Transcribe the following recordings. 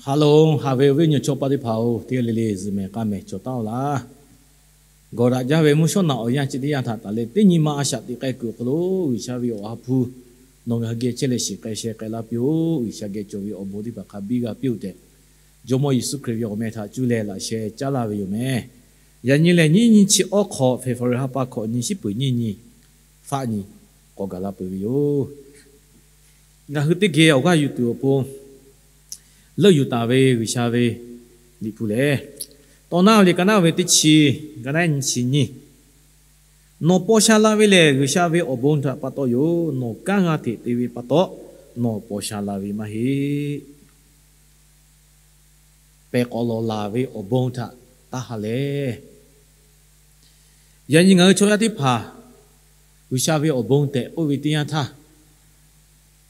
Ha lehˬ, haꞈ ve awˬ viˉ awˬ nyi chaw paˆ teˇ hpaˍ-oˬ, teˇ g'aˇ le le zuhꞈ mehˍ k'aˇ mehˍ cawˬ taˍ-oˬ laˇ. Gawˬ daꞈ jaˇ ve mvuhˇ shawˉ naꞈ awˬ yanˇ chi teˇ yanˇ htaꞈ taˍ leh, teˇ nyi ma a shaꞈ teꞈ k'ai kuiˬ awˬ hk'aw lo G'uiˬsha ve awˬ ha hpu nawˬ ngaˬ hui geh chehˇ leh shiˍ k'ai sheh k'ai laˇ piˇ-oˆ. G'uiˬsha geh cawˬ ve awˬ bon teˇ hpaˍ hk'a biˇ g'a piˇ-oˆ tehꞈ, Jawˇmawˇ Yeˍsuˆ Hkriꞈ ve awˬ meh htaꞈ cuˇ leh laꞈ sheh caˉ laˇ ve yoˬ meh. Yaꞈ nyi lehˬ, nyiˇ nyi chi awˉ hk'awꞈ February ha pa hkawꞈ nyi shiˉ peuˬ nyiˇ nyi, faˆ nyi k'awꞈ gaˬ la peuˬ ve yoˬ. Ngaˬ hui teˇ geh awˬ g'aˇ yuˬ tuˬ awˬ pon leuˆ yuˬ taˍ ve G'uiˬsha ve Liꞈ hpu lehˬ, Tawˇ naˉ ve liꞈ ka naˉ ve teˇ chi, ka naˉ nyi chi nyi, Nawˬ paw sha la ve lehˬ, G'uiˬsha ve awˬ bon htaꞈ pa taw yoˬ. Nawˬ kanˉ g'a hteꞈ te ve pa taw, nawˬ paw sha la ve maˇ heˆ. Pehˬ k'awꞈ lawˬ laˬ ve awˬ bon htaꞈ taˇ ha lehˬ. Yaꞈ nyi ngaˬ hui chaw yaˇ teˇ hpaˍ G'uiˬsha ve awˬ bon tehꞈ k'oˆ ve teˇ yanˇ htaˇ,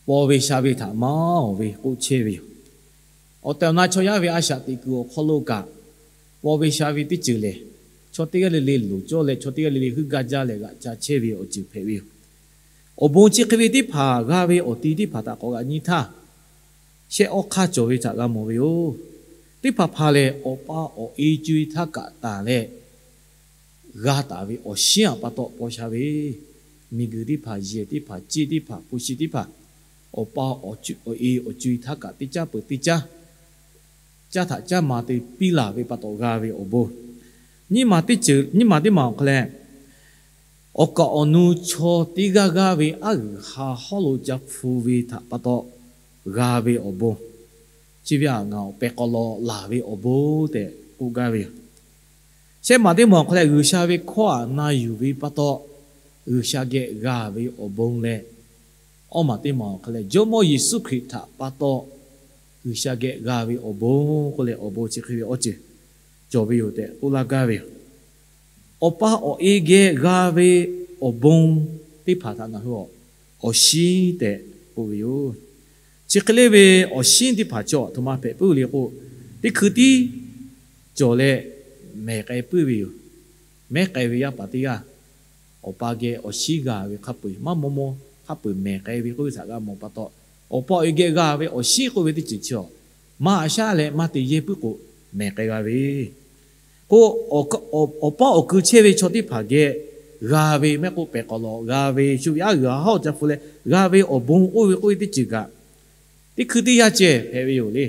paw ve sha ve htaꞈ maˇ awˍ ve k'oˆ chehˇ ve yoˬ. Awˬ tehˬ awˬ na chaw yaˇ ve a shaꞈ teꞈ kuiˬ awˬ hk'aw lo kaꞈ, paw ve sha ve teˇ ceuˬ lehˬ, chaw teˇ g'aˇ le le loˍ cawˇ leh chaw teˇ g'aˇ le le heuˆ gaˇ jaˇ leh g'aꞈ ca chehˇ ve awˬ ceuˬ hpehꞈ ve yoˬ. Awˬ bon chi hk'e ve teˇ hpaˍ g'a ve awˬ ti teˇ hpaˍ htaꞈ k'awꞈ g'aꞈ nyi htaˇ, shehˆ awˉ hk'aˇ cawˬ ve htaꞈ g'a mawˬ ve yoˬ. Teˇ hpaˍ hpaˍ lehˬ, awˬ pa awˬ e co e htaˇ kaꞈ taˍ leh g'a taˍ ve awˬ shinˉ aꞈ pa taw paw sha ve, miˬguiˬ teˇ hpaˍ, yehˬ teˇ hpaˍ, ceˇ teˇ hpaˍ, hpu shi teˇ hpaˍ, awˬ pa awˬ e awˬ co e htaˇ kaꞈ teˇ caˉ peuˬ teˇ caˉ, caˇ htaꞈ caˇ ma te piˇ laˬ ve pa taw g'a ve awˬ bon. Nyiˇ maˬ teˇ ceuˬ, nyiˇ maˬ teˇ maˬ awˬ hk'aw leh, awˬ kaˍ awˬ nu chaw teˇ g'aˇ g'aˇ ve aˉ g'uiˬ ha hawˉ lo ca hpu ve htaꞈ pa taw g'a ve awˬ bon, chi ve htaꞈ ngaˬ awˬ pehˬ k'awꞈ lawˬ laˬ ve awˬ bon tehꞈ k'oˆ gaˇ ve yoˬ. Shehˆ maˬ teˇ maˬ awˬ hk'aw leh G'uiˬsha ve hkawˇ aꞈ na yuˬ ve pa taw G'uiˬsha geh g'a ve awˬ bon leh, awˇ maˬ teˇ maˬ awˬ hk'aw leh Jawˇmawˇ Yeˍsuˆ Hkriꞈ htaꞈ pa taw G'uiˬsha geh g'a ve awˬ bon k'oˆ leh, awˬ bon chi hk'e ve awˬ ceuˬ cawˬ ve yoˬ tehꞈ k'oˆ laˇ gaˇ ve yoˬ. Awˬ pa awˬ e geh g'a ve awˬ bon teˇ hpaˍ htaꞈ ngaˬ hui awˬ shinˉ tehꞈ k'oˆ ve yoˬ. Chi hk'e le ve awˬ shinˉ teˇ hpaˍ chaw aˬ htoꞈ ma hpehꞈ puiˉ ve le k'o, teˇ hkui tiˉ cawˬ leh mehˬ k'ai puiˉ ve yoˬ. Mehˉ k'ai ve yaˇ paˍ teˇ g'aˇ awˬ pa geh awˬ shinˉ g'a ve hk'a peu-eˬ maˇ maw maw hk'a peu-eˬ mehˬ k'ai ve k'oˆ ve htaꞈ g'a mawˬ pa taw, awˬ pa awˬ e geh g'a ve awˬ shinˉ k'oˆ ve teˇ ceuˬ chi awˬ maˇ a shaˉ leh maˇ te yehˇ puiˉ k'o mehˬ k'ai g'a ve k'o, awˬ pa awˬ ku chehˇ ve chaw teˇ hpaˍ geh g'a ve mehˆ k'oˆ pehˬ k'awꞈ lawˬ g'a ve shu ve aˉ g'uiˬ ha hawˉ ca hpu leh g'a ve awˬ bon k'oˆ ve k'oˆ ve teˇ ceuˬ kaꞈ, teˇ hkui teˇ yanˇ ceh hpehꞈ ve yoˬ le.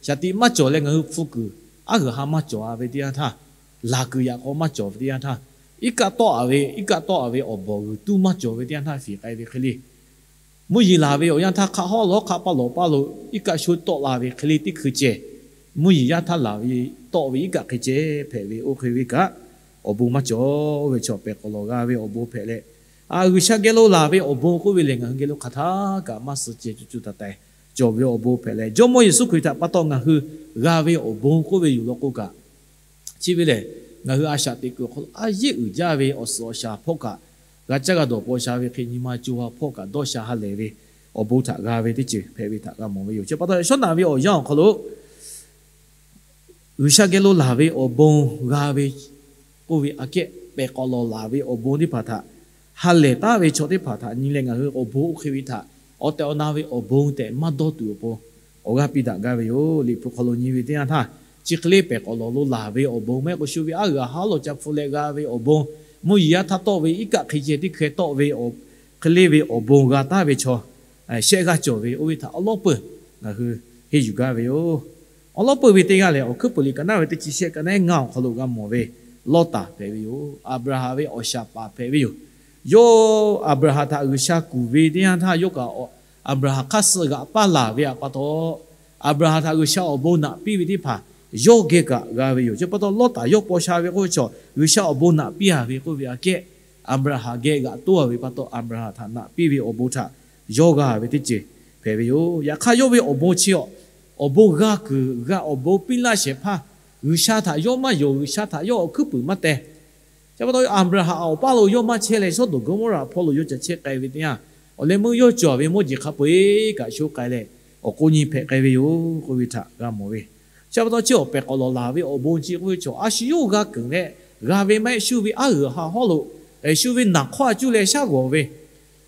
Shaˍ tiꞈ maˇ cawˬ leh ngaˬ hui hpu kuiˬ aˉ g'uiˬ ha maˇ cawˬ ve teˇ yanˇ htaˇ, laˬ kuiˬ yaꞈ k'aw maˇ cawˬ ve teˇ yanˇ htaˇ, iˉ kaˆ tawˆ a ve, iˉ kaˆ tawˆ a ve awˬ bawˬ g'uiˬ tuˉ maˇ cawˬ ve teˇ yanˇ htaˇ fiˍ k'ai ve hk'e le, mvuhˇ yeˬ laˬ ve awˬ yanˇ htaˇ hk'aˆ hawˉ lawˉ hk'aˆ paˇ lawˬ paˇ lo iˉ kaˆ sho tawˆ la ve hk'e le teˇ hkui ceh, mvuhˇ yeˬ yaˇ htaˇ laˬ ve tawˆ ve iˉ kaˆ hk'e ceh hpehꞈ ve oˇ hk'e ve kaꞈ, awˬ bon maˇ cawˬ ve chaw pehˬ k'awꞈ lawˬ g'a ve awˬ bon hpehꞈ leh, a G'uiˬsha geh lo laˬ ve awˬ bon k'oˆ ve lehˬ, ngaˬ hui geh lo hk'aˬ htaˇ kaꞈ maˇ suh ceh co co taiˍ taiˍ cawˬ ve awˬ bon hpehꞈ leh, Jawˇmawˇ Yeˍsuˆ Hkriꞈ htaꞈ pa taw ngaˬ hui g'a ve awˬ bon k'oˆ ve yoˬ law k'o kaꞈ, chi ve lehˬ, ngaˬ hui a shaꞈ teꞈ kuiˬ awˬ hk'aw lo a yeˉ uiˍ jaˇ ve awˬ suhˍ awˬ shaˍ hpawˇ kaꞈ, g'a caˇ g'a dawˬ paw sha ve hk'e, nyi ma co ha hpawˇ kaꞈ dawˇ sha ha lehˬ ve awˬ bon htaꞈ g'a ve teˇ ceuˬ hpehꞈ ve htaꞈ g'a mawˬ ve yoˬ. Chi pa taw, shawˉ naꞈ ve awˬ yanˇ awˬ hk'aw lo G'uiˬsha geh lo laˬ ve awˬ bon g'a ve k'oˆ ve aꞈ kehˉ, pehˬ k'awꞈ lawˬ laˬ ve awˬ bon teˇ hpaˍ htaꞈ ha lehˬ taˉ ve chaw teˇ hpaˍ htaꞈ nyi leh, ngaˬ hui awˬ bon oˇ hk'e ve htaꞈ awˬ tehˬ awˬ na ve awˬ bon tehꞈ maˇ dawˇ tuˬ awˬ pon awˬ g'aˇ piˇ daꞈ gaˇ ve yoˬ. Liꞈ hpu hk'aw lo nyi ve teˇ yanˇ htaˇ, chi hk'e le pehˬ k'awꞈ lawˬ lo laˬ ve awˬ bon mehˆ k'o, shu ve aˉ g'uiˬ ha hawˉ lo ca hpu leh g'a ve awˬ bon, mvuhˇ yeˬ yaˇ htaˇ tawˆ ve iˉ kaˆ hk'e ceh teˇ hkeh tawˆ ve awˬ hk'e le ve awˬ bon g'a taˉ ve chaw shehˆ g'aˇ cawˬ ve oˇ ve htaꞈ awˉ lawˉ peuˬ ngaˬ hui henˇ yuˬ gaˇ ve yoˬ. Awˉ lawˉ peuˬ ve teˇ g'aˇ lehˬ, Awˬ hkuiˉ puiˍ liꞈ ka naˉ ve teˇ chi shehˆ ka naˉ ngaˇ awˬ hk'aw lo g'a mawˬ ve Lawˇtaˍ hpehꞈ ve yoˬ. Aˍbraˍhanˍ ve awˬ shaˍ paˍ hpehꞈ ve yoˬ. Yawˇ Aˍbraˍhanˍ htaꞈ G'uiˬsha kuˬ ve teˇ yanˇ htaˇ, yawˇ kaꞈ Aˍbraˍhanˍ hk'aˇ suh g'aꞈ paˇ laˬ ve htaꞈ pa taw, Aˍbraˍhanˍ htaꞈ G'uiˬsha awˬ bon naꞈ piˇ ve teˇ hpaˍ yawˇ geh kaꞈ g'a ve yoˬ. Chi pa taw, Lawˇtaˍ yawˇ paw sha ve k'oˆ ve chaw G'uiˬsha awˬ bon naꞈ piˇ a ve k'oˆ ve aꞈ kehˉ, Aˍbraˍhanˍ geh g'aꞈ toˇ a ve pa taw, Aˍbraˍhanˍ htaꞈ naꞈ piˇ ve awˬ bon htaꞈ yawˇ g'a ve teˇ ceuˬ hpehꞈ ve yoˬ. Yaꞈ hk'aˇ, yawˇ ve awˬ bon chi awˬ, awˬ bon g'a kuiˬ g'a awˬ bon piˇ laˇ shehˍ hpaˇ, G'uiˬsha htaꞈ yawˇ maˇ yonˍ, G'uiˬsha htaꞈ yawˇ awˬ hkuiˉ puiˍ maˇ teh. Chi pa taw, Aˍbraˍhanˍ awˬ paˇ lo yawˇ maˇ chehˇ leh, Sawˉdonˍ Gawˇmawˇraꞈ hpawˇ lo yawˇ ca chehˇ k'ai ve teˇ yanˇ, awˬ leh meuˇ yawˇ cawˬ ve mawˇ jeˬ hk'a peu-eˬ kaꞈ sho k'ai leh, awˬ k'o nyi hpehꞈ k'ai ve yoˬ k'oˆ ve htaꞈ g'a mawˬ ve. Chi pa taw, chi awˬ pehˬ k'awꞈ lawˬ laˬ ve awˬ bon chi k'oˆ ve chaw, a shu yawˇ g'a keunˍ leh g'a ve maˇ heˆ, shu ve aˉ g'uiˬ ha hawˉ lo, shu ve naˬ hk'awˇ a cuˇ leh shaˉ g'awˬ ve,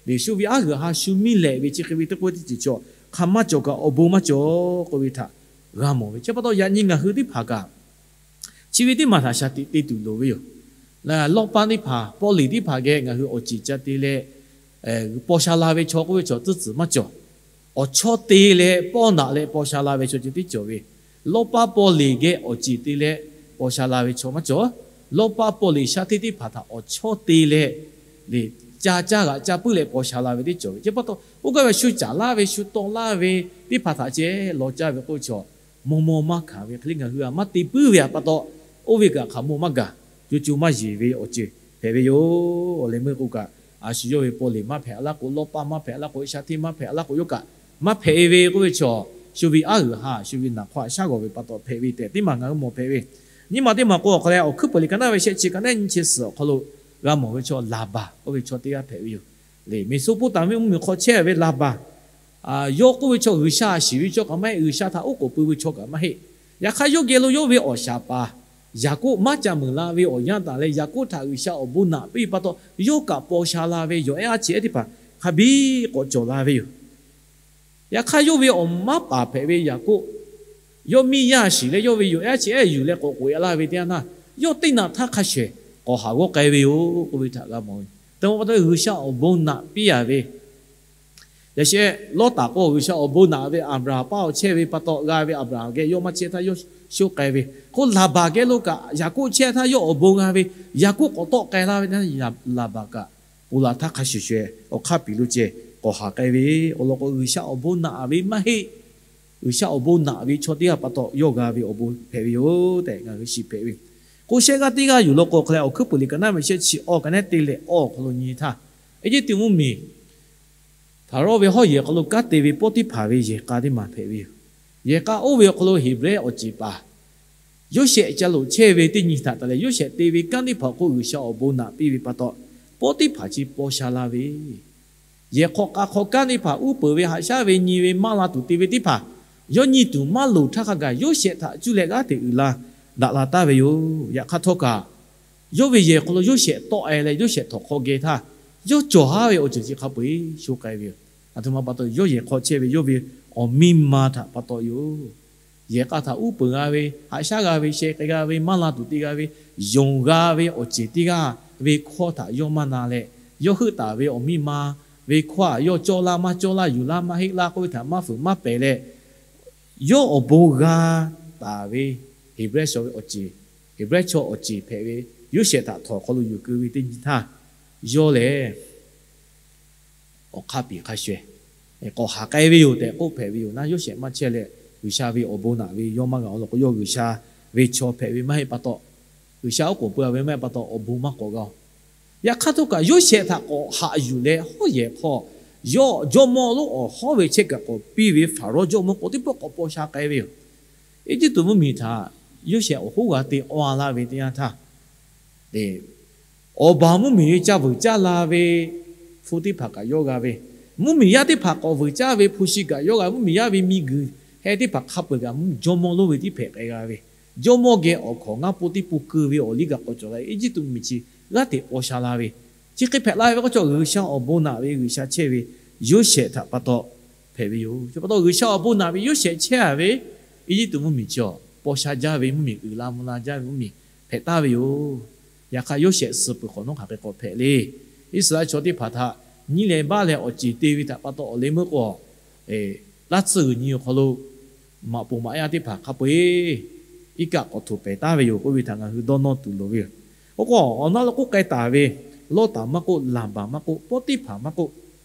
leꞈ shu ve aˉ g'uiˬ ha shu miˇ lehꞈ ve chi hk'e ve teˇ k'oˆ teˇ ceuˬ chaw, hk'aˬ maˇ cawˬ kaꞈ awˬ bon maˇ cawˬ k'oˆ ve htaꞈ g'a mawˬ ve. Chi pa taw yaꞈ nyi ngaˬ hui teˇ hpaˍ kaꞈ chi ve teˇ maˬ htaꞈ shaˍ tiꞈ te tuˬ loˍ ve yoˬ. Lawˇ paˇ teˇ hpaˍ, pawˇ leˍ teˇ hpaˍ geh ngaˬ hui awˬ ceˬ ca te leh paw sha la ve chaw k'oˆ ve chaw tcuhˉ tcuhˬ maˇ cawˬ. Awˬ chawˇ te leh pawˇ naꞈ leh paw sha la ve chaw ceh tiˉ cawˬ ve. Lawˇ paˇ pawˇ leˍ geh awˬ ceˬ te leh paw sha la ve chaw maˇ cawˬ. Lawˇ paˇ pawˇ leˍ shaˉ hteˇ teˇ hpaˍ htaꞈ awˬ chawˇ te leh, leh ca caˇ g'aꞈ ca puiˉ leh paw sha la ve teˇ cawˬ ve. Chi pa taw k'oˆ gaˇ ve shu caˍ laˇ ve shu taw laˇ ve teˇ hpaˍ htaꞈ ceh lawˬ caˇ ve k'oˆ ve chaw, maw maw maˇ hkanˍ ve hk'e le ngaˬ hui a maˇ te puiˉ ve pa taw, oˇ ve kaꞈ hk'aˬ maw maˇ gaˬ, co co maˇ yeˬ ve awˬ ceuˬ hpehꞈ ve yoˬ. Awˬ leh meuˇ k'o kaꞈ, a shu yawˇ ve pawˇ leˍ maˇ hpehꞈ laˇ k'o, lawˇ paˇ maˇ hpehꞈ laˇ k'o, shaˉ hteˇ maˇ hpehꞈ laˇ k'o, yawˇ kaꞈ maˇ hpehꞈ e ve k'oˆ ve chaw, shu ve aˉ g'uiˬ ha, shu ve naˍ hk'aw shaˉ g'awˬ ve pa taw hpehꞈ ve tehꞈ teˇ maˬ ngaˬ hui mawˬ hpehꞈ ve. Nyiˇ maˬ teˇ maˬ k'o awˬ hk'aw leh Awˬ hkuiˉ peuˬ liꞈ ka naˉ ve shehˆ chi ka naˉ nyi chi suhˍ awˬ hk'aw lo g'a mawˬ ve chaw Laˍbaˍ k'oˆ ve chaw teˇ g'aˇ hpehꞈ ve yoˬ. Leh Meˍsoˍpoˍtaˍmiˆ mvuhˇmiˬ hk'aw chehˇ ve Laˍbaˍ, yawˇ k'oˆ ve chaw G'uiˬsha a shiˍ ve chaw kaꞈ maˇ heˆ, G'uiˬsha htaꞈ oˉ k'oˍ pui ve chaw kaꞈ maˇ heˆ. Yaꞈ hk'aˇ yawˇ geh lo yawˇ ve awˬ shaˍ paˍ Yaˍkoˆ maˇ ca muiˬ la ve awˬ yanˇ taˍ leh Yaˍkoˆ htaꞈ G'uiˬsha awˬ bon naꞈ piˇ pa taw, yawˇ kaꞈ paw sha la ve yawˬ ehˉ aˉ chi ehˉ teˇ hpaˍ hk'a biˇ k'awꞈ cawˬ la ve yoˬ. Yaꞈ hk'aˇ yawˇ ve awˬ maˉ paˍ hpehꞈ ve Yaˍkoˆ, yawˇ miˇ yaˇ shiˍ leh yawˇ ve yawˬ ehˉ aˉ chi ehˉ yuˬ leh k'awꞈ k'oꞈ e laˇ ve teˇ yanˇ htaˇ, yawˇ teˇ naꞈ htaˇ hk'a shehˍ k'awꞈ haꞈ g'awˇ k'ai ve yoˬ k'oˆ ve htaꞈ g'a mawˬ ve. Te pa taw G'uiˬsha awˬ bon naꞈ piˇ a ve, yaꞈ sheh Lawˇtaˍ k'o G'uiˬsha awˬ bon naꞈ ve Aˍbraˍhanˍ paˇ awˬ chehˇ ve pa taw g'a ve, Aˍbraˍhanˍ geh yawˇ maˇ chehˇ htaˇ yawˇ shoˆ k'ai ve. K'o Laˍbaˍ geh lo kaꞈ Yaˍkoˆ chehˇ htaˇ yawˇ awˬ bon g'a ve, Yaˍkoˆ k'awꞈ tawˆ k'ai laˇ ve, Laˍbaˍ kaꞈ ponˬ laˬ htaˇ hk'a shuˍ shuˍ awˬ hk'aˇ piˍ lo ceh k'awꞈ haꞈ k'ai ve. Awˬ lawn k'o G'uiˬsha awˬ bon naꞈ ve maˇ heˆ. G'uiˬsha awˬ bon naꞈ ve chaw teˇ g'aˇ pa taw yawˇ g'a ve awˬ bon hpehꞈ ve yoˬ tehꞈ ngaˬ hui shiˍ hpehꞈ ve. K'o shehˆ g'aˇ teˇ g'aˇ yuˬ law k'o awˬ hk'aw leh Awˬ hkuiˉ peuˬ liꞈ ka naˉ ve shehˆ chi awˬ ka naˉ te leh awˬ hk'aw lo nyi htaˇ, Eˇjiˇtuꞈ mvuhˇmiˬ Hpaˍrawˇ ve hawˉ yehˬ awˬ hk'aw lo kanˉ te ve Poˇtiˇhpaˍ ve yehˬ k'a teˇ maˬ hpehꞈ ve yoˬ. Yehˬ k'a oˇ ve awˬ hk'aw lo Heˍbrehˇ awˬ ceˬ paˍ Yoˇsehꞈ ca loꞈ chehˇ ve teˇ nyi htaꞈ taˍ leh, Yoˇsehꞈ te ve kanˉ teˇ hpaˍ awˬ hk'oˆ G'uiˬsha awˬ bon naꞈ piˇ ve pa taw, Poˇtiˇhpaˍ chi paw sha la ve, yehˬ hk'aw k'a hk'aw kanˉ teˇ hpaˍ uˉ peunˍ ve, haꞈ shaˉ ve, nyi ve, maˇ la tuˬ te ve teˇ hpaˍ, yawˇ nyi tuˬ maˇ loˍ htaˇ hk'a gaˬ Yoˇsehꞈ htaꞈ cuˇ leh g'aˇ hteꞈ uiˍ la daꞈ la taˍ ve yoˬ. Yaꞈ hk'aˇ htawˇ kaꞈ, yawˇ ve yehˬ hk'aw lo Yoˇsehꞈ tawˆ e leh Yoˇsehꞈ htawnˍ hk'aw geh htaˇ, yawˇ cawˬ haˉ ve awˬ ceuˬ chi hk'a peu-eˬ sho k'ai ve yoˬ. Aˬ htoꞈ ma pa taw, yawˇ yehˬ hk'aw chehˇ ve yawˇ ve awˬ miˇ ma htaꞈ pa taw yoˬ. Yehˬ k'a htaꞈ uˉ peunˍ g'a ve, haꞈ shaˉ g'a ve, sheh k'ai g'a ve, maˇ la tuˬ te g'a ve, yonˍ g'a ve awˬ ceuˬ teˇ g'aˇ ve hkawˇ htaꞈ yawˇ maˇ na leh, yawˇ heuˆ taˍ ve awˬ miˇ ma ve hkawˇ htaꞈ yawˇ cawˇ laˇ maˇ cawˇ laˇ, yuˬ laˇ maˇ heˆ laˇ k'oˆ ve htaꞈ maˇ fuiˍ maˇ pehˍ leh, yawˇ awˬ bon g'a taˍ ve Heˍbrehˇ chaw ve awˬ ceˬ, Heˍbrehˇ chaw awˬ ceˬ hpehꞈ ve Yoˇsehꞈ htaꞈ htawnˍ hk'aw lo yuˬ keu ve teˇ nyi htaˇ, yawˇ lehˬ awˬ hk'aˇ piˍ hk'a shuˍ shuˍ k'awꞈ haꞈ k'ai ve yoˬ tehꞈ k'oˆ hpehꞈ ve yoˬ. Naˉ Yoˇsehꞈ maˇ chehˇ leh, G'uiˬsha ve awˬ bon naꞈ ve yawˇ maˇ g'a-o. Awˬ lawn k'o, yawˇ G'uiˬsha ve chaw hpehꞈ ve maˇ heˆ pa taw, G'uiˬsha oˉ k'oˍ pui ve maˇ heˆ pa taw, awˬ bon maˇ k'awꞈ g'a-o. Yaꞈ hk'aˇ htawˇ kaꞈ, Yoˇsehꞈ htaꞈ k'awꞈ haꞈ yuˬ leh, hawˉ yehˬ hk'aw yawˇ jawˇmawˇ lonˉ awˬ hawˉ ve chehˇ kaꞈ k'awꞈ piˇ ve Hpaˍrawˇ jawˇmawˇ k'o teˇ pawˆ k'awꞈ paw sha k'ai ve yoˬ. Eˇjiˇtuꞈ mvuhˇmiˬ htaꞈ Yoˇsehꞈ awˬ hoˉ g'a te awˬ a laˇ ve teˇ yanˇ htaˇ, awˬ baˬ mvuhˇmiˬ ve ca vuiˬ caˇ la ve hpu teˇ hpaˍ kaꞈ yawˇ g'a ve, mvuhˇmiˬ yaˇ teˇ hpaˍ k'awꞈ vuiˬ caˇ ve hpu shi kaꞈ yawˇ g'a, mvuhˇmiˬ yaˇ ve miˬguiˬ heh teˇ hpaˍ hk'a peu-eˬ kaꞈ mvuhˇmiˬ jawˇmawˇ lonˉ ve tiˉ hpehꞈ k'ai g'a ve, jawˇmawˇ geh awˬ hkawˍ ngaˇ poˆ teˇ poˆ keu ve awˬ liˇ kaꞈ k'awꞈ cawˬ la ve, Eˇjiˇtuꞈ mvuhˇmiˬ chi g'aˇ hteꞈ paw sha la ve, chi hk'e hpehꞈ la ve k'o, chaw G'uiˬsha awˬ bon naꞈ ve G'uiˬsha chehˇ ve Yoˇsehꞈ htaꞈ pa taw hpehꞈ ve yoˬ. Chi pa taw G'uiˬsha awˬ bon naꞈ ve Yoˇsehꞈ chehˇ a ve Eˇjiˇtuꞈ mvuhˇmiˬ chi awˬ paw sha jaˇ ve mvuhˇmiˬ, uiˍ la mvuh la jaˇ ve mvuhˇmiˬ hpehꞈ taˍ ve yoˬ. Yaꞈ hk'aˇ, Yoˇsehꞈ suh peuˬ hk'awꞈ nawˉ hk'aˬ hk'e k'awꞈ hpehꞈ le. Iˉsaˍreˍlaˆ chaw teˇ hpaˍ htaꞈ nyiˇ leh baˆ leh awˬ ceˬ te ve htaꞈ pa taw, awˬ leh meuˇ k'o, laˇ tsuhˇ g'uiˬ nyi awˬ hk'aw lo maꞈ poˍ maꞈ yaˇ teˇ hpaˍ hk'a peu-eˬ iˉ kaˆ k'awꞈ htoꞈ pehˍ taˍ ve yoˬ k'oˆ ve htaꞈ ngaˬ hui dawˇ nawˇ tuˬ loˍ ve yoˬ. Oˇ k'o, awˬ na lo k'oˆ k'ai taˍ ve Lawˇtaˍ maˇ k'oˆ, Laˍbaˍ maˇ k'oˆ, Poˇtiˇhpaˍ maˇ k'oˆ,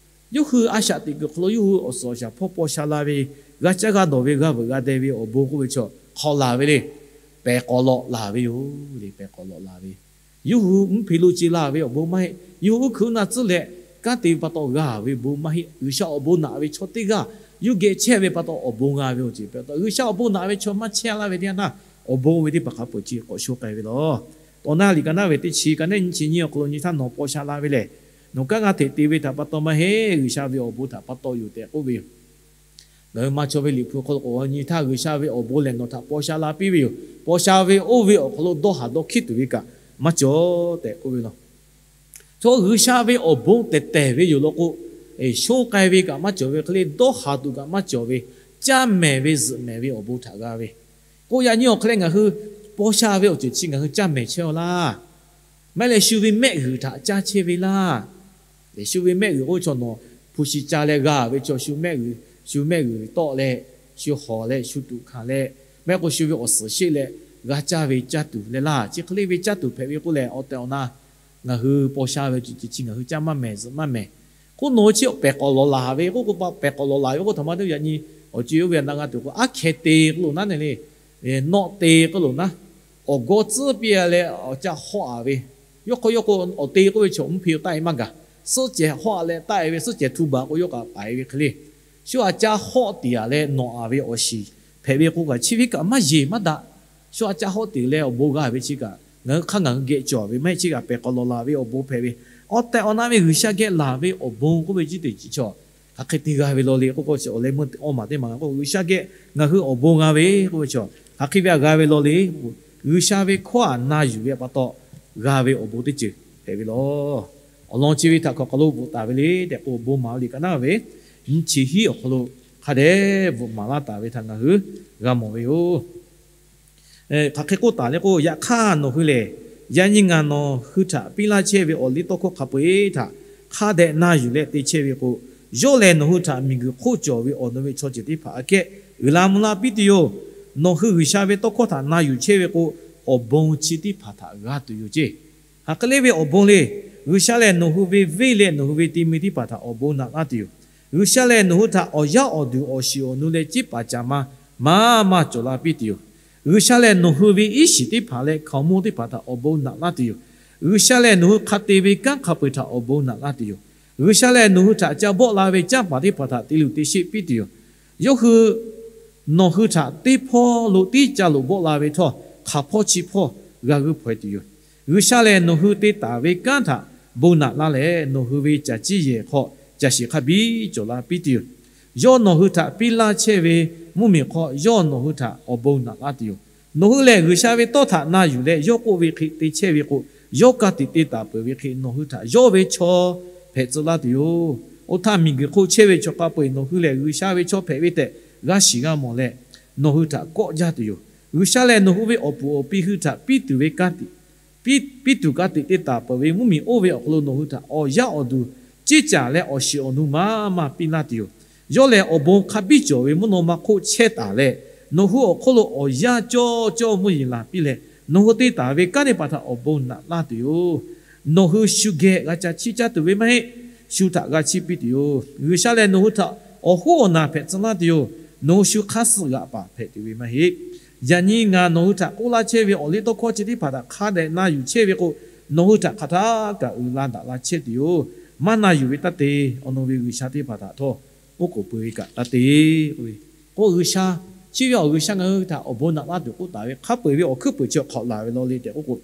yawˇ hui a shaꞈ teꞈ kuiˬ hk'aw lo yawˇ hui awˬ suhˍ awˬ shaˍ hpawˇ paw sha la ve, g'a caˇ g'a dawˬ ve, g'a veuꞈ g'a deh ve awˬ bon k'oˆ ve chaw hk'aw laˬ ve le. Pehˬ k'awꞈ lawꞈ laˬ ve yoˬ le. Pehˬ k'awꞈ lawꞈ laˬ ve, yawˇ hui mvuhˇ hpe lo ce laˬ ve awˬ bon maˇ heˆ. Yawˇ hui uˉ hkui uˉ na tcuhˉ leh kanˉ te ve pa taw g'a ve bon maˇ heˆ. G'uiˬsha awˬ bon naꞈ ve chaw teˇ g'aˇ yawˇ geh chehˇ ve pa taw awˬ bon g'a ve awˬ ceuˬ hpehꞈ taˍ. G'uiˬsha awˬ bon naꞈ ve chaw maˇ chehˇ laˇ ve teˇ yanˇ htaˇ, awˬ bon ve teˇ hpaˍ hk'a peu-eˬ chi k'awꞈ sho k'ai ve lawˬ. Tawˇ naˆ liꞈ ka naˉ ve teˇ chi ka naˉ nyi chi nyi awˬ hk'aw lo nyi htaˇ, nawˬ paw sha la ve lehˬ, nawˬ kanˉ g'a hteꞈ te ve htaꞈ pa taw maˇ heˆ. G'uiˬsha ve awˬ bon htaꞈ pa taw yoˬ tehꞈ k'oˆ ve yoˬ. Ngaˬ hui ma chaw ve Liꞈ hpu hk'aw lo k'awꞈ nyi htaˇ, G'uiˬsha ve awˬ bon lehˬ nawˬ htaꞈ paw sha la piˇ ve yoˬ. Paw sha ve oˇ ve awˬ hk'aw lo dawˇ haˍ dawˇ hkiˉ tuˬ ve kaꞈ maˇ cawˬ tehꞈ k'oˆ ve yoˬ. Chaw G'uiˬsha ve awˬ bon tehˬ tehˬ ve yoˬ law k'o, sho k'ai ve kaꞈ maˇ cawˬ ve hk'e le, dawˇ haˍ tuˬ kaꞈ maˇ cawˬ ve, caˇ mehˍ ve zuhꞈ mehˍ ve awˬ bon htaꞈ g'a ve. K'o yaꞈ nyi awˬ hk'e leh ngaˬ hui paw sha ve awˬ ceuˬ chi ngaˬ hui caˇ mehˍ chehˇ-aw laˇ. Maˇ heˆ leh shu ve mehˆ g'uiˬ htaꞈ caˇ chehˇ ve laˇ. Shu ve mehˆ g'uiˬ k'oˆ ve chaw nawˬ hpu shi ca leh g'a ve chaw, shu mehˆ g'uiˬ, shu mehˆ g'uiˬ tawˆ leh, shu hawˍ leh, shu tuꞈ hkanˍ leh, maˇ heˆ k'o shu ve awˬ suhˍ sheˆ leh g'a caˇ ve caˇ tuˬ leh laˇ. Chi hk'e le ve caˇ tuˬ hpehꞈ ve k'oˆ lehˬ, awˬ tehˬ awˬ na ngaˬ hui paw sha ve awˬ ceuˬ chi ngaˬ hui caˇ maˇ mehˍ zuhꞈ maˇ mehˍ. K'oˆ nawˬ hui chi pehˬ k'awꞈ lawˬ laˬ ve k'oˆ k'o, pehˬ k'awꞈ lawˬ laˬ ve k'oˆ htaꞈ ma teˇ yanˇ nyi awˬ co yawˇ ve a na g'a tuˬ k'o, aˉ hkeh te k'oˆ loˬ naˉ ne le, nawˆ te k'oˆ loˬ naˉ, awˬ gawˇ tcuhˉ piˇ leh awˬ caˇ hawˆ-a ve, yawˇ hk'aw yawˇ k'o awˬ te k'oˆ ve chaw mvuhˇ hpe taˆ-e maˇ gaˬ. Suhˉ cehˬ hawˆ-a leh taˆ-e ve, suhˉ cehˬ htu baˬ k'o yawˇ kaꞈ paiˍ ve hk'e le. Shu aꞈ caˇ hawˆ tiˍ-a leh nawˬ-a ve awˬ shiˍ hpehꞈ ve k'o kaꞈ, chi ve kaꞈ maˇ yeˬ maˇ daꞈ. Shu aꞈ caˇ hawˆ tiˍ leh awˬ bon g'a ve chi kaꞈ, ngaˬ hui hk'aˇ ngaˬ hui geh cawˬ ve maˇ heˆ. Chi kaꞈ pehˬ k'awꞈ lawˬ laˬ ve awˬ bon hpehꞈ ve, awˬ tehˬ awˬ na ve G'uiˬsha geh laˬ ve awˬ bon k'oˆ ve chi teˇ ceuˬ chi hk'aˬ hk'e te g'a ve law le k'oˆ k'o, awˬ leh meuˇ awˇ maˬ teˇ maˬ ngaˬ k'o G'uiˬsha geh ngaˬ hui awˬ bon g'a ve k'oˆ ve chi hk'aˬ hk'e ve htaꞈ g'a ve law le. G'uiˬsha ve hkawˇ htaꞈ na yuˬ ve pa taw g'a ve awˬ bon teˇ ceuˬ hpehꞈ ve law. Awˬ lawn chi ve htaꞈ hk'aˬ hk'aw lo bvuhꞈ taˍ ve le tehꞈ k'o, bon maˍ ve liꞈ ka naˉ ve nyiˇ chi hiˉ awˬ hk'aw lo hk'a dehꞈ bvuhꞈ maˍ laˇ taˍ ve htaꞈ ngaˬ hui g'a mawˬ ve yoˬ. Hk'aˬ hk'e k'oˆ taˍ le k'o, yaꞈ hk'aˇ nawˬ hui lehˬ, yaꞈ nyi ngaˬ nawˬ hui htaꞈ piˇ laˇ chehˇ ve awˬ liˇ tawˇ hkawˇ hk'a peu-eˬ htaꞈ hk'a dehꞈ na yuˬ leh te chehˇ ve k'o, yawˇ lehˬ nawˬ hui htaꞈ miˬguiˬ hk'oˆ cawˬ ve awˬ nu ve chaw ceuˬ teˇ hpaˍ aꞈ kehˉ uiˍ la mvuh laˇ piˇ tuˬ yoˬ. Nawˬ hui G'uiˬsha ve tawˇ hkawˇ htaꞈ na yuˬ chehˇ ve k'o, awˬ bon chi teˇ hpaˍ htaꞈ g'a tuˬ yoˬ ceˇ. Hk'aˬ hk'e le ve awˬ bon le. G'uiˬsha lehˬ nawˬ hui ve venˇ leh nawˬ hui ve te mi teˇ hpaˍ htaꞈ awˬ bon naꞈ laˇ tuˬ yoˬ. G'uiˬsha lehˬ nawˬ hui htaꞈ awˬ yaˇ awˬ duˬ awˬ shiˍ awˬ nu leh ciˉ paˍ caˍ ma maˇ maˇ cawˬ la piˇ tuˬ yoˬ. G'uiˬsha lehˬ nawˬ hui ve iˉ shiˍ teˇ hpaˍ leh hkaoˍmonˇ teˇ hpaˍ htaꞈ awˬ bon naꞈ laˇ tuˬ yoˬ. G'uiˬsha lehˬ nawˬ hui hk'a te ve kanˉ hk'a peu-eˬ htaꞈ awˬ bon naꞈ laˇ tuˬ yoˬ. G'uiˬsha lehˬ nawˬ hui htaꞈ ca bawˆ la ve canˇ paˍ teˇ hpaˍ htaꞈ te luˬ te sheˆ piˇ tuˬ yoˬ. Yawˇ hui nawˬ hui htaꞈ teˇ hpawˇ lo tiˉ ca loꞈ bawˆ la ve htawˇ, hk'aˬ hpawˇ chi hpawˇ g'a g'uiˇ hpaw-e tuˬ yoˬ. G'uiˬsha lehˬ nawˬ hui te taˍ ve kanˉ htaꞈ bon naꞈ laˇ leh, nawˬ hui ve caˬ ciˇ yehˬ hk'aw caˬ shiˍ hk'a biˇ cawˬ la piˇ tuˬ yoˬ. Yawˇ nawˬ hui htaꞈ piˇ laˇ chehˇ ve mvuhˇmiˬ hk'aw yawˇ nawˬ hui htaꞈ awˬ bon naꞈ laˇ tuˬ yoˬ. Nawˬ hui lehˬ G'uiˬsha ve tawˇ htaꞈ na yuˬ leh yawˇ k'oˆ ve hk'e te chehˇ ve k'o, yawˇ ka tiꞈ te taˍ peuˬ ve hk'e nawˬ hui htaꞈ yawˇ ve chaw hpehꞈ tcuh laˇ tuˬ yoˬ. Oˇ htaˇ miˬguiˬ hk'oˆ chehˇ ve chaw hk'a peu-eˬ nawˬ hui lehˬ G'uiˬsha ve chaw hpehꞈ ve tehꞈ g'a shiˍ g'a mawˬ leh, nawˬ hui htaꞈ kawˆ jaˇ tuˬ yoˬ. G'uiˬsha lehˬ nawˬ hui ve awˬ puˍ awˬ pi hui htaꞈ piˇ tuˬ ve ka tiꞈ piˇ tuˬ ka tiꞈ te taˍ peuˬ ve mvuhˇmiˬ oˇ ve awˬ hk'aw lo nawˬ hui htaꞈ awˬ yaˇ awˬ duˬ ceˇ caˬ leh awˬ shiˍ awˬ nu maˇ maˇ piˇ laˇ tuˬ yoˬ. Yawˇ lehˬ awˬ bon hk'a biˇ cawˬ ve mvuhˇ naw ma hk'oˆ chehˇ taˍ leh, nawˬ hui awˬ hk'oˆ lo awˬ yanˇ cawˇ cawˇ mvuhˇ yeˬ laˬ piˇ leh, nawˬ hui te taˍ ve kanˉ teˇ hpaˍ htaꞈ awˬ bon naꞈ laˇ tuˬ yoˬ. Nawˬ hui shu geh g'a ca chiˇ caˇ tuˬ ve maˇ heˆ. Shu htaꞈ g'a chiˇ piˇ tuˬ yoˬ. G'uiˬsha lehˬ nawˬ hui htaꞈ awˬ hoˉ awˬ naˬ hpehꞈ tcuh laˇ tuˬ yoˬ. Nawˬ hui shu hk'aˇ suh g'aꞈ paˍ hpehꞈ tuˬ ve maˇ heˆ. Yaꞈ nyi ngaˬ nawˬ hui htaꞈ k'oˆ laˇ chehˇ ve awˬ liˇ tawˇ hkawˇ chi teˇ hpaˍ htaꞈ hk'a dehꞈ na yuˬ chehˇ ve k'o, nawˬ hui htaꞈ hk'aˬ htaˇ kaꞈ uiˍ la daꞈ la chehˇ tuˬ yoˬ. Maˇ na yuˬ ve taˇ te. Awˬ nu ve g'uiˬsha teˇ hpaˍ htaꞈ htawˇ oˉ k'oˍ pui ve kaꞈ taˇ te. K'oˆ ve, k'o G'uiˬsha, chi ve awˬ G'uiˬsha ngaˬ hui htaꞈ awˬ bon naꞈ laˇ tuˬ k'oˆ taˍ ve hk'a peu-eˬ ve awˬ hkuiˉ puiˍ chi hk'awꞈ laˬ ve law le tehꞈ k'oˆ k'o,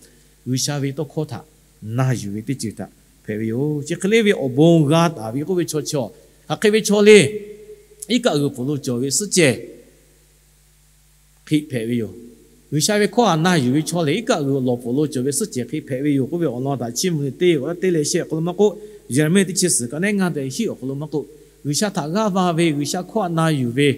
G'uiˬsha ve tawˇ hkawˇ htaꞈ na yuˬ ve teˇ ceuˬ htaꞈ hpehꞈ ve yoˬ. Chi hk'e le ve awˬ bon g'a taˍ ve k'oˆ ve chaw chi, hk'aˬ hk'e ve chaw le. Iˉ kaˆ g'uiˬ pfuhˍ lo cawˬ ve suhˉ cehˬ hk'e hpehꞈ ve yoˬ. G'uiˬsha ve hkawˇ htaꞈ na yuˬ ve chaw lehˬ, iˉ kaˆ g'uiˬ lawˬ pfuhˍ lo cawˬ ve suhˉ cehˬ hk'e hpehꞈ ve yoˬ k'oˆ ve awˬ lawn htaꞈ chiˇ mvuh ve teˇ g'aˇ teˇ leh shehˆ awˬ hk'aw lo maˇ k'oˆ, Yeˍraˍmiˆ teˇ chi suhˍ ka nehˉ ngaˇ tehꞈ hiˆ awˬ hk'aw lo maˇ k'oˆ, G'uiˬsha htaꞈ g'aˇ va ve, G'uiˬsha hkawˇ htaꞈ na yuˬ ve,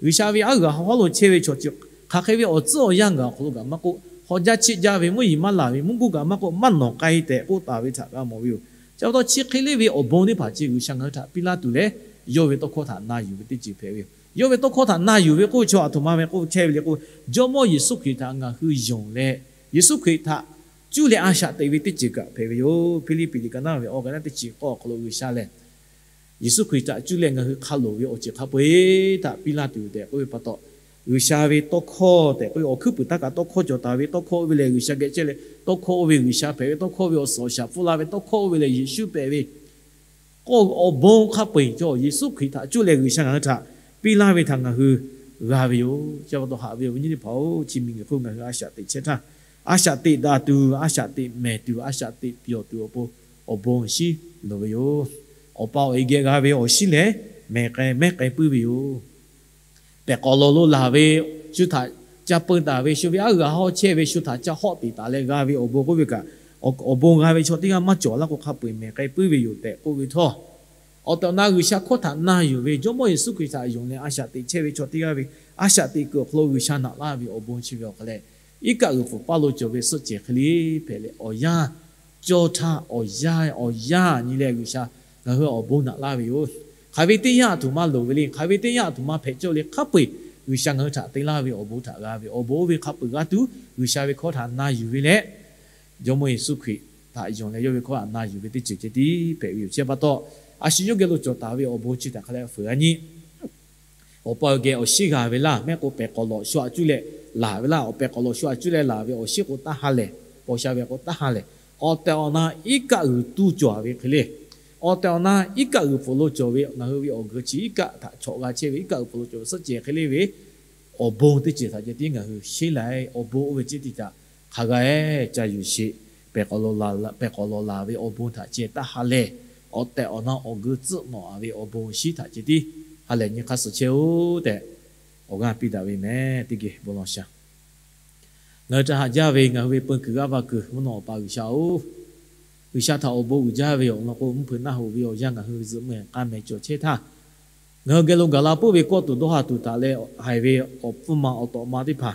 G'uiˬsha ve aˉ g'uiˬ haw hawˉ lo chehˇ ve chaw chi, hk'aˬ hk'e ve awˬ tcuhˉ awˬ yanˇ gaˬ awˬ hk'aw lo kaꞈ maˇ k'oˆ, hawˬ jaˇ cheˆ jaˇ ve, mvuhˇ yeˬ maˇ laˬ ve mvuhˇ guˇ kaꞈ maˇ k'oˆ, maˇ nawˬ k'ai tehꞈ k'oˆ taˍ ve htaꞈ g'a mawˬ ve yoˬ. Chi pa taw chi hk'e le ve awˬ bon teˇ hpaˍ chi G'uiˬsha ngaˬ hui htaꞈ piˇ laˇ tuˬ leh, yawˇ ve tawˇ hkawˇ htaꞈ na yuˬ ve teˇ ceuˬ hpehꞈ ve yoˬ. Yawˇ ve tawˇ hkawˇ htaꞈ na yuˬ ve k'oˆ ve chaw aˬ htoꞈ ma ve k'oˆ chehˇ ve le k'o, Jawˇmawˇ Yeˍsuˆ Hkriꞈ htaꞈ ngaˬ hui yonˍ leh, Yeˍsuˆ Hkriꞈ htaꞈ cuˇ leh a shaꞈ teꞈ ve teˇ ceuˬ kaꞈ hpehꞈ ve yoˬ. Hpiˇliˇpiˆ liꞈ ka naˉ ve awˬ ka naˉ teˇ chi k'awˇ awˬ hk'aw lo G'uiˬsha lehˬ Yeˍsuˆ Hkriꞈ htaꞈ cuˇ leh ngaˬ hui hk'a loˍ ve awˬ ceuˬ hk'a peu-eˬ htaꞈ piˇ laˇ tuˬ tehꞈ k'oˆ ve pa taw, G'uiˬsha ve tawˇ hkawˇ tehꞈ k'oˆ ve awˬ hkuiˉ puiˍ taˇ kaꞈ tawˇ hkawˇ cawˬ taˍ ve tawˇ hkawˇ oˇ ve lehˬ G'uiˬsha geh chehˇ leh tawˇ hkawˇ oˇ ve G'uiˬsha hpehꞈ ve tawˇ hkawˇ ve awˬ suhˍ awˬ shaˍ pfuhˇ la ve tawˇ hkawˇ oˇ ve lehˬ Yeˍsuˆ hpehꞈ ve k'o, awˬ bon hk'a peu-eˬ chaw Yeˍsuˆ Hkriꞈ htaꞈ cuˇ leh G'uiˬsha ngaˬ hui htaꞈ piˇ laˇ ve htaꞈ ngaˬ hui g'a ve yoˬ. Chi pa taw haꞈ ve awˬ viˉ nyi teˇ hpaˍ-oˬ, chi miˬguiˬ hk'oˆ ngaˬ hui a shaꞈ teꞈ chehˇ htaˇ, a shaꞈ teꞈ daꞈ tuˬ, a shaꞈ teꞈ mehˍ tuˬ, a shaꞈ teꞈ pyawˬ tuˬ awˬ pon awˬ bon awˬ shinˉ loˍ ve yoˬ. Awˬ pa awˬ e geh g'a ve awˬ shinˉ lehˬ, mehˬ k'ai mehˉ k'ai puiˉ ve yoˬ. Pehˬ k'awꞈ lawˬ lo laˬ ve, shu htaꞈ ca peu taˍ ve, shu ve aˉ g'uiˬ haw chehˇ ve, shu htaꞈ ca hawˆ teꞈ taˍ leh g'a ve awˬ bon k'oˆ ve kaꞈ, awˬ bon g'a ve chaw teˇ g'aˇ maˇ cawˬ laˇ k'o, hk'a peu-eˬ mehˬ k'ai puiˉ ve yoˬ tehꞈ k'oˆ ve htawˇ, Awˬ tehˬ awˬ na G'uiˬsha hkawˇ htaꞈ na yuˬ ve Jawˇmawˇ Yeˍsuˆ Hkriꞈ htaꞈ yonˍ leh a shaꞈ teꞈ chehˇ ve chaw teˇ g'aˇ ve a shaꞈ teꞈ kuiˬ awˬ hk'aw lo G'uiˬsha naꞈ laˇ ve awˬ bon chi ve awˬ hk'aw leh, iˉ kaˆ g'uiˬ pfuhˍ paˇ lo cawˬ ve suhˆ cehˬ hk'e le hpehꞈ leh awˬ yanˇ cawˇ htaˇ awˬ yanˇ awˬ yanˇ nyi leh G'uiˬsha ngaˬ hui awˬ bon naꞈ laˇ ve yoˬ. Hk'aˬ ve teˇ yanˇ aˬ htoꞈ ma loˍ ve le, hk'aˬ ve teˇ yanˇ aˬ htoꞈ ma hpehꞈ cawˇ le hk'a peu-eˬ G'uiˬsha ngaˬ hui htaꞈ te laˇ ve awˬ bon htaꞈ g'a ve awˬ bon oˇ ve hk'a peu-eˬ g'a tuˬ G'uiˬsha ve hkawˇ htaꞈ na yuˬ ve leh Jawˇmawˇ Yeˍsuˆ Hkriꞈ htaꞈ yonˍ leh yawˇ ve hkawˇ htaꞈ na yuˬ ve teˇ ceuˬ ceh tiˉ hpehꞈ ve yoˬ. Chi pa taw, a shu yawˇ geh lo cawˬ taˍ ve awˬ bon chi htaꞈ hk'a leh fuiˍ g'a nyi. Awˬ pa awˬ geh awˬ shinˉ g'a ve laˇ, mehˆ k'o pehˬ k'awꞈ lawꞈ shu aꞈ cuˇ leh laˬ ve laˇ. Awˬ pehˬ k'awꞈ lawꞈ shu aꞈ cuˇ leh laˬ ve awˬ shinˉ k'o taˇ ha lehˬ, paw sha ve k'o taˇ ha lehˬ, awˬ tehˬ awˬ na iˉ kaˆ g'uiˬ tuˇ cawˬ ve hk'e le. Awˬ tehˬ awˬ na iˉ kaˆ g'uiˬ pfuhˍ lo cawˬ ve ngaˬ hui ve awˬ g'uiˬ chi iˉ kaˆ htaꞈ chawꞈ g'a chehˇ ve iˉ kaˆ g'uiˬ pfuhˍ lo cawˬ ve suhˆ cehˬ hk'e le ve awˬ bon teˇ ceuˬ htaꞈ ceh tiˉ ngaˬ hui sheˉ lai. Awˬ bon oˇ ve ceh tiˉ htaꞈ hk'a g'a-e ca yuˬ sheˍ. Pehˬ k'awꞈ lawꞈ laˬ ve awˬ bon htaꞈ ceh taˇ ha lehˬ, awˬ tehˬ awˬ na awˬ g'uiˬ tcuhˆ nawꞈ-a ve awˬ bon shinˉ htaꞈ ceh tiˉ ha lehˬ nyi hk'aˇ suh chehˇ-oˆ tehꞈ awˬ g'aˇ piˇ daꞈ ve mehˍ. Teˇ geh bon lawˬ sha. Ngaˬ hui htaꞈ haꞈ jaˇ ve ngaˬ hui ve peu kuiˬ g'aˇ va kuiˬ mvuhˇ naw Awˬ pa G'uiˬsha-oˬ, G'uiˬsha htaꞈ awˬ bon uiˍ jaˇ ve awˬ lawn k'o, mvuhˇ hpeuꞈ naˆ hoꞈ ve awˬ yanˇ ngaˬ hui zuhꞈ meuˇ k'aˇ meh cawˬ chehˇ htaˇ, ngaˬ hui geh lo gaˬ la puiˉ ve kawˇ tuˬ dawˇ ha tuˬ htaꞈ leh haiˬ ve awˬ pfuhˇ ma awˬ tawꞈ ma teˇ hpaˍ,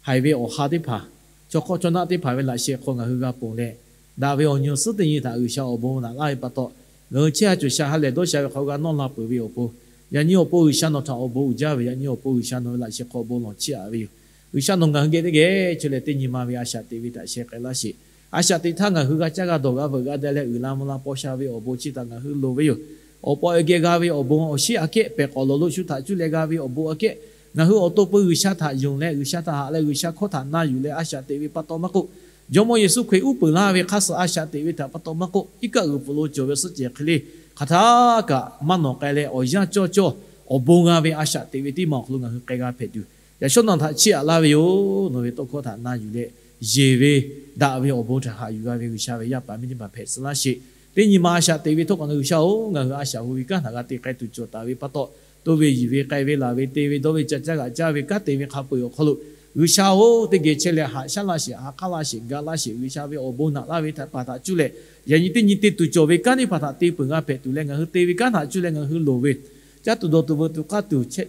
haiˬ ve awˬ ha teˇ hpaˍ, chaw hk'awˇ chaw naˆ teˇ hpaˍ ve laꞈ sheh hk'aw ngaˬ hui g'a ponˬ leh, daꞈ ve awˬ nyi awˬ suhˉ teˇ nyi htaꞈ G'uiˬsha awˬ bon naꞈ laˇ ve pa taw, ngaˬ hui chehˇ ha cawˬ sha ha lehˬ dawˇ sha ve hk'aw g'a nawˇ la peuˬ ve awˬ pon, yaꞈ nyi awˬ pon G'uiˬsha nawˬ htaꞈ awˬ bon uiˍ jaˇ ve, yaꞈ nyi awˬ pon G'uiˬsha nawˬ ve laꞈ sheh hk'aw bon lawˬ chiˇ aꞈ ve yoˬ. G'uiˬsha nawˬ ngaˬ hui geh teˇ geh chehˇ leh teˇ nyi ma ve a shaꞈ teꞈ ve htaꞈ sheh k'ai laˇ sheˍ. A shaꞈ teꞈ htaˇ ngaˬ hui g'a caˇ g'a dawˬ g'a veuꞈ g'a deh leh uiˍ la mvuh la paw sha ve awˬ bon chi htaꞈ ngaˬ hui loˍ ve yoˬ. Awˬ pa awˬ geh g'a ve awˬ bon awˬ shinˉ aꞈ kehˉ, pehˬ k'awꞈ lawꞈ lo shu htaꞈ cuˇ leh g'a ve awˬ bon aꞈ kehˉ, ngaˬ hui awˬ to peu G'uiˬsha htaꞈ yonˍ leh G'uiˬsha htaꞈ haꞈ leh G'uiˬsha hkawˇ htaꞈ na yuˬ leh a shaꞈ teꞈ ve pa taw maˇ k'oˆ, Jawˇmawˇ Yeˍsuˆ Hkriꞈ uˉ peunˍ laˇ ve hk'aˇ suh a shaꞈ teꞈ ve htaꞈ pa taw maˇ k'oˆ, iˉ kaˆ g'uiˬ pfuhˍ lo cawˬ ve suhˆ cehˬ hk'e le hk'aˬ htaˇ kaꞈ maˇ nawˬ k'ai leh awˬ yanˇ cawˇ cawˇ awˬ bon g'a ve a shaꞈ teꞈ ve teˇ maˬ awˬ hk'aw lo ngaˬ hui k'ai g'a hpehꞈ tuˬ, yaꞈ shawˉ nawˬ htaꞈ chiˇ aꞈ laˇ ve yoˬ. Nawˬ ve tawˇ hkawˇ htaꞈ na yuˬ leh yeˬ ve daꞈ ve awˬ bon htaꞈ haꞈ yuˬ g'a ve G'uiˬsha ve yaˇ paˍ miˇ teˇ hpaˍ hpehꞈ tcuh laˇ sheˍ. Teˇ nyi ma a shaꞈ teꞈ ve htawˇ kaꞈ ngaˬ G'uiˬsha-oˬ, ngaˬ hui a shaꞈ hu ve kanˉ htaꞈ g'a te k'ai tuˬ cawˬ taˍ ve pa taw, toˇ ve yiˬ ve k'ai ve laˬ ve te ve dawˇ ve ca caˇ g'aꞈ caˇ ve kanˉ te ve hk'a peu-eˬ awˬ hk'aw lo, G'uiˬsha-oˬ, teˇ geh chehˇ leh haꞈ shaˉ laˇ sheˍ, haꞈ k'aˉ laˇ sheˍ, ga laˇ sheˍ. G'uiˬsha ve awˬ bon naꞈ laˇ ve htaꞈ paˍ htaꞈ cuˇ leh, yaꞈ nyi teˇ nyi te tuˬ cawˬ ve kanˉ teˇ hpaˍ htaꞈ te peuˬ g'a hpehꞈ tuˬ leh ngaˬ hui te ve kanˉ htaꞈ cuˇ leh ngaˬ hui loˍ ve caˇ tuˬ dawˬ tuˬ veuꞈ tuˬ k'aˇ tuˬ chehˇ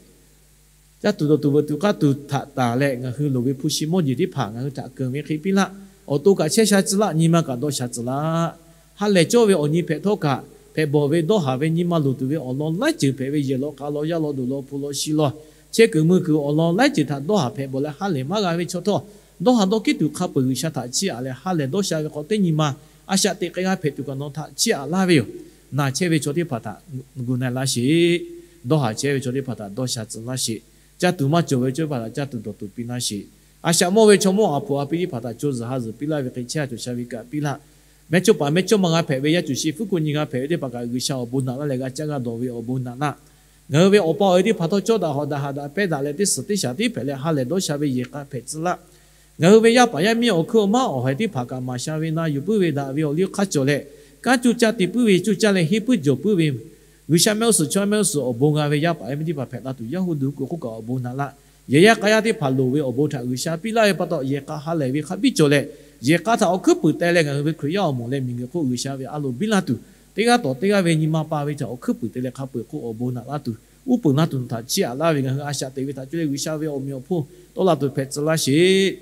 caˇ tuˬ dawˬ tuˬ veuꞈ tuˬ k'aˇ tuˬ htaꞈ taˍ leh ngaˬ hui loˍ ve hpu shi mawˇ jeˬ teˇ hpaˍ ngaˬ hui htaꞈ keunˍ ve hk'e piˇ laˇ. Awˬ to kaꞈ chehˇ sha tcuh laˇ, nyi ma kaꞈ dawˇ sha tcuh laˇ. Ha lehˬ cawˇ ve awˬ nyi hpehꞈ htawˇ kaꞈ, hpehꞈ bawˬ ve dawˇ haˍ ve nyi ma loˍ tuˬ ve awˬ lawn laiˉ ceuˬ hpehꞈ ve yehˬ law k'a law yaˇ law duˬ law hpu law shi law, chehˇ kuiˬ mui kuiˬ awˬ lawn laiˉ ceuˬ htaꞈ dawˇ haˍ hpehꞈ bawˬ leh ha lehˬ maˇ g'a ve chaw htawˇ, dawˇ haˍ dawˇ kiˉ tuˬ hk'a peu-eˬ G'uiˬsha htaꞈ chiˇ aꞈ leh ha lehˬ dawˇ sha ve hk'aw teˇ nyi ma a shaꞈ teꞈ k'ai g'a hpehꞈ tuˬ kaꞈ nawˬ htaꞈ chiˇ aꞈ laˇ ve yoˬ. Naˬ chehˇ ve chaw teˇ hpaˍ htaꞈ gu na-e laˇ sheˍ. Dawˇ haˍ chehˇ ve chaw teˇ hpaˍ htaꞈ dawˇ sha tcuh laˇ sheˍ. Caˇ tuˬ maˇ cawˬ ve chaw teˇ hpaˍ htaꞈ caˇ tuˬ dawˬ tuˬ piˇ laˇ sheˍ. A shaꞈ mawˇ ve chaw mawˇ a hpu a pi teˇ hpaˍ htaꞈ co zuhˬ ha zuhˬ piˇ laˇ ve hk'e chehˇ ha cawˬ sha ve kaꞈ piˇ laˇ. Mehˇchawˇ paˍ mehˇchawˇma g'a hpehꞈ ve, yaˇ cuˬ shi fuˉ ko nyi g'a hpehꞈ ve teˇ hpaˍ kaꞈ G'uiˬsha awˬ bon naꞈ laˇ leh g'a caˇ g'a dawˬ ve awˬ bon naꞈ laˇ. Ngaˬ hui ve awˬ pa awˬ e teˇ hpaˍ htawˇ cawˇ daꞈ hawꞈ daꞈ haꞈ daꞈ pehˇ daꞈ leh teˇ suhˍ teˇ shaˍ tiˉ hpehꞈ leh ha lehˬ dawˇ sha ve yehˬ k'a hpehꞈ tcuh laˇ. Ngaˬ hui ve yaˇ paˍ yaˇ miˇ awˬ hkuiˉ awˬ maˉ awˬ haiˬ teˇ hpaˍ kaꞈ maˍ sha ve na yuˬ puiˉ ve daꞈ ve awˬ liˇ hk'aˇ cawˬ leh, kanˉ cuˇ caˇ te puiˉ ve cuˇ caˇ leh henˇ puiˉ jawˬ puiˉ ve G'uiˬsha mehˆ g'uˇ suhˍ chaw mehˆ g'uˇ suhˍ awˬ bon g'a ve yaˇ paˍ yaˇ miˇ teˇ hpaˍ hpehꞈ la tuˬ, yaˇ hu duˬ kuiˬ hk'oˆ kaꞈ awˬ bon naꞈ laˇ. Yehˬ yaˇ k'a yaˇ teˇ hpaˍ loˍ ve awˬ bon htaꞈ G'uiˬsha piˇ laˇ ve pa taw, yehˬ k'a ha lehˬ ve hk'a biˇ cawˬ leh, yehˬ k'a htaꞈ awˬ hkuiˉ puiˍ te leh ngaˬ hui ve Hkriꞈ yaˇ awˬ moˍ leh miˬguiˬ hk'oˆ G'uiˬsha ve a loˍ biˇ laˇ tuˬ, teˇ g'aˇ tawˍ teˇ g'aˇ ve nyi ma pa ve htaꞈ awˬ hkuiˉ puiˍ te leh hk'a peu-eˬ hk'oˆ awˬ bon naꞈ laˇ tuˬ, uˉ peunˍ laˇ tuˬ htaꞈ chiˇ aꞈ laˇ ve, ngaˬ hui a shaꞈ teꞈ ve htaꞈ cuˇ leh G'uiˬsha ve awˬ meꞈ awˬ hponˇ tawˆ la tuˬ hpehꞈ tcuh laˇ sheˍ.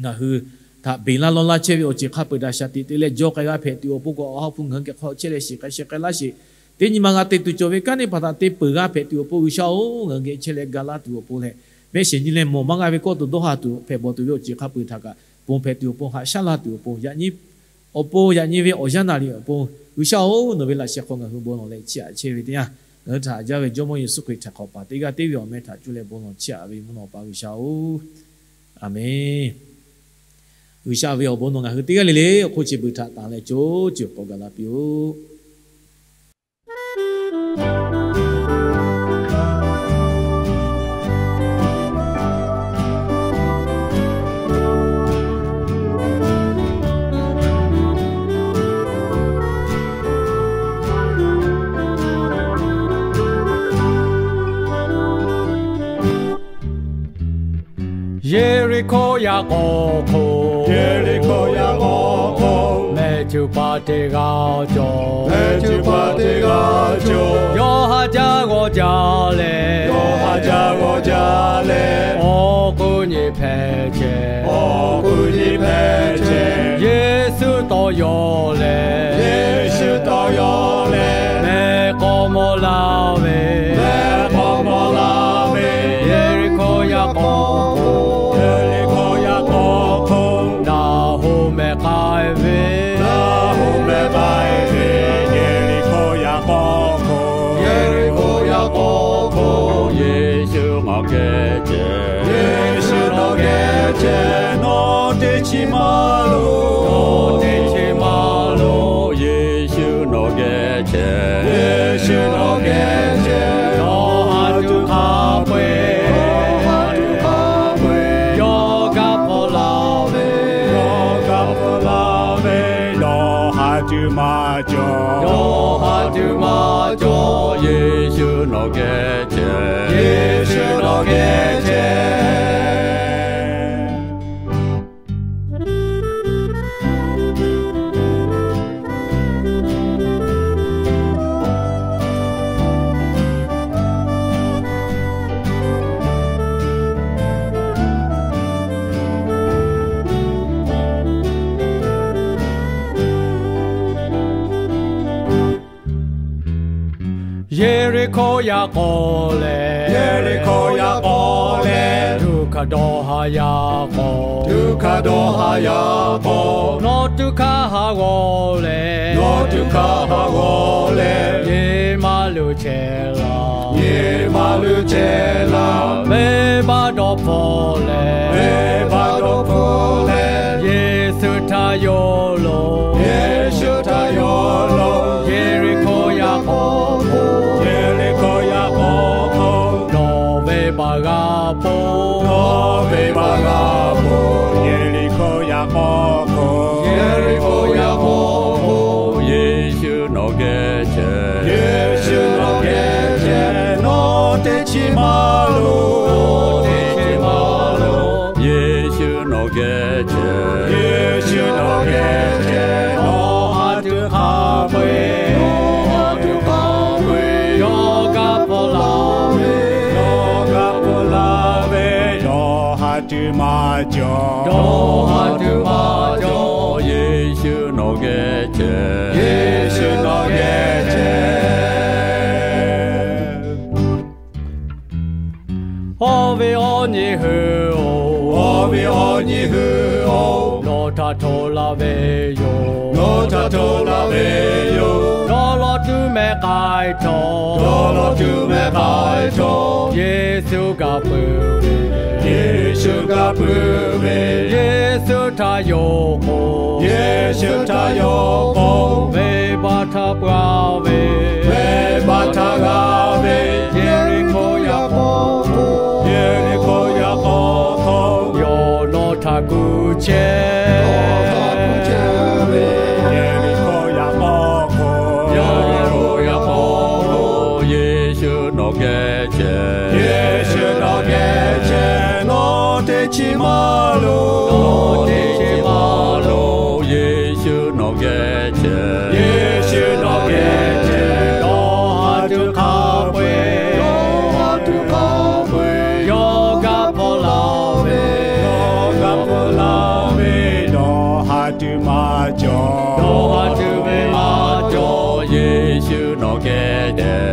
Ngaˬ hui htaꞈ beˬ laˇ lawˇ laˇ chehˇ ve awˬ ceuˬ hk'a peu-eˬ htaꞈ shaꞈ teꞈ te leh jaw k'ai g'a hpehꞈ tuˬ awˬ pon k'o, awˬ ha hpu ngaˬ hui geh hk'aw chehˇ leh shiˍ k'ai sheh k'ai laˇ sheˍ. Teˇ nyi ma g'a te tuˬ cawˬ ve kanˉ teˇ hpaˍ htaꞈ te peuˬ g'a hpehꞈ tuˬ awˬ pon G'uiˬsha-oˬ, ngaˬ hui geh chehˇ leh ga laˇ tuˬ awˬ pon leh, mehˆ shiˍ nyi leh mawˬ maˇ g'a ve kawˇ tuˬ dawˇ haˍ tuˬ hpehꞈ bawˬ tuˬ ve awˬ ceuˬ hk'a peu-eˬ htaꞈ kaꞈ ponˬ hpehꞈ tuˬ awˬ pon, haꞈ shaˉ laˇ tuˬ awˬ pon, yaꞈ nyi awˬ pon yaꞈ nyi ve awˬ yanˇ naˍ riˍ awˬ pon, G'uiˬsha-oˬ, nawˬ ve laꞈ sheh hk'aw ngaˬ hui bon lawˬ leh chiˇ aꞈ chehˇ ve teˇ yanˇ, ngaˬ hui htaꞈ haꞈ jaˇ ve Jawˇmawˇ Yeˍsuˆ Hkriꞈ htaꞈ hk'awꞈ paˍ teˇ g'aˇ teˇ ve awˬ meh htaꞈ cuˇ leh bon lawˬ chiˇ aꞈ ve mvuhˇ naw pa G'uiˬsha-oˬ, Aˍmenˍ. G'uiˬsha ve awˬ bon nawˬ ngaˬ hui teˇ g'aˇ le le awˬ hk'oˆ chi beuꞈ htaꞈ tanˍ leh co ceuˬ k'awꞈ gaˬ la piˇ-oˆ. Yeˍriˆhkoˇ yaꞈ k'aw hk'oˆ, Yeˍriˆhkoˇ yaꞈ k'aw hk'oˆ mehˬ cuˇ paˍ teˇ g'aˇ cawˬ, hpehꞈ cuˇ paˍ teˇ g'aˇ cawˬ, yawˇ haꞈ jaˇ g'awˇ jaˇ leh, yawˇ haꞈ jaˇ g'awˇ jaˇ leh, awˬ k'oˍ nyi hpehꞈ chehˇ, awˬ k'oˍ nyi hpehꞈ chehˇ, Yeˍsuˆ tawˇ yaw leh, Yeˍsuˆ tawˇ yaw leh, mehˆ k'aw mawˇ laˇ ve, mehˆ k'aw mawˇ laˇ ve, Yeˍriˆhkoˇ yaˇ k'aw hk'oˆ, Yeˍriˆhkoˇ yaˇ k'aw hk'oˆ, naˬ hoꞈ mehˍ k'ai ve, naˬ hoꞈ mehˍ k'ai ve, Yeˍriˆhkoˇ yaˇ k'aw hk'oˆ, Yeˍriˆhkoˇ yaˇ k'aw hk'oˆ, Yeˍsuˆ nawˬ geh chehˇ, Yeˍsuˆ nawˬ geh chehˇ, nawˬ teˇ chi maˇ loˍ, nawˬ teˇ chi maˇ loˍ, Yeˍsuˆ nawˬ geh chehˇ, Yeˍsuˆ nawˬ geh chehˇ, nawˬ haꞈ tuˬ hk'a peu-eˬ, nawˬ haꞈ tuˬ hk'a peu-eˬ, yawˇ kaꞈ hpaw laˇ ve, yawˇ kaꞈ hpaw laˇ ve, nawˬ haꞈ tuˬ maˇ cawˬ, nawˬ haꞈ tuˬ maˇ cawˬ, Yeˍsuˆ nawˬ geh chehˇ, Yeˍsuˆ nawˬ geh chehˇ. Yeˍriˆhkoˇ yaˇ k'aw leh, Yeˍriˆhkoˇ yaˇ k'aw leh, tuꞈ hkaꞈ dawˇ haˍ yaˇ k'aw, tuꞈ hkaꞈ dawˇ haˍ yaˇ k'aw, nawˬ tuꞈ hkaꞈ haˍ g'awˇ leh, nawˬ tuꞈ hkaꞈ haˍ g'awˇ leh, nyi ma luˬ chehˇ laˇ, nyi ma luˬ chehˇ laˇ, venˇbaˆ dawˇ hpfuhˆ leh, venˇbaˆ dawˇ hpfuhˆ leh, Yeˍsuˆ htaꞈ yawˇ loˍ, Yeˍsuˆ htaꞈ yawˇ loˍ, Yeˍriˆhkoˇ yaˇ k'aw hk'oˆ, Yeˍriˆhkoˇ yaˇ k'aw hk'oˆ, nawˬ venˇbaˆ g'a ponˬ, nawˬ venˇbaˆ g'a ponˬ, Yeˍriˆhkoˇ yaˇ k'aw hk'oˆ, Yeˍriˆhkoˇ yaˇ k'aw hk'oˆ, Yeˍsuˆ nawˬ geh chehˇ, Yeˍsuˆ nawˬ geh chehˇ, nawˬ teˇ chi maˇ loˍ, nawˬ teˇ chi maˇ loˍ, Yeˍsuˆ nawˬ geh chehˇ, Yeˍsuˆ nawˬ geh chehˇ, nawˬ haꞈ tuˬ hk'a peu-eˬ, nawˬ haꞈ tuˬ hk'a peu-eˬ, yawˇ kaꞈ hpaw laˇ ve, yawˇ kaꞈ hpaw laˇ ve, nawˬ haꞈ tuˬ maˇ cawˬ, nawˬ haꞈ tuˬ maˇ cawˬ, Yeˍsuˆ nawˬ geh chehˇ, Yeˍsuˆ nawˬ geh chehˇ. Awˬ viˉ awˬ nyi hui-oˬ, awˬ viˉ awˬ nyi hui-oˬ, nawˬ htaꞈ hto laˇ ve yoˬ, nawˬ htaꞈ hto laˇ ve yoˬ. Dawˇ law tuˬ mehˆ k'ai htawˇ, dawˇ law tuˬ mehˆ k'ai htawˇ, Yeˍsuˆ g'a puiˉ ve, Yeˍsuˆ g'a puiˉ ve, Yeˍsuˆ htaꞈ yonˍ k'o, Yeˍsuˆ htaꞈ yonˍ k'o, venˇbaˆ htaꞈ g'a ve, venˇbaˆ htaꞈ g'a ve, Yeˍriˆhkoˇ yaˇ k'aw hk'oˆ, Yeˍriˆhkoˇ yaˇ k'aw hk'oˆ, yawˇ nawˬ htaꞈ kuˬ chehˇ, nawˬ htaꞈ kuˬ chehˇ ve, Yeˍriˆhkoˇ yaˇ k'aw hk'oˆ, Yeˍriˆhkoˇ yaˇ k'aw hk'oˆ, Yeˍsuˆ nawˬ geh chehˇ, Yeˍsuˆ nawˬ geh chehˇ, nawˬ teˇ chi maˇ loˍ, nawˬ teˇ chi maˇ loˍ, Yeˍsuˆ nawˬ geh chehˇ, Yeˍsuˆ nawˬ geh chehˇ, nawˬ haꞈ tuˬ hk'a peu-eˬ, nawˬ haꞈ tuˬ hk'a peu-eˬ, yawˇ kaꞈ hpaw laˇ ve, yawˇ kaꞈ hpaw laˇ ve, nawˬ haꞈ tuˬ maˇ cawˬ, nawˬ haꞈ tuˬ ve maˇ cawˬ, Yeˍsuˆ nawˬ geh chehˇ.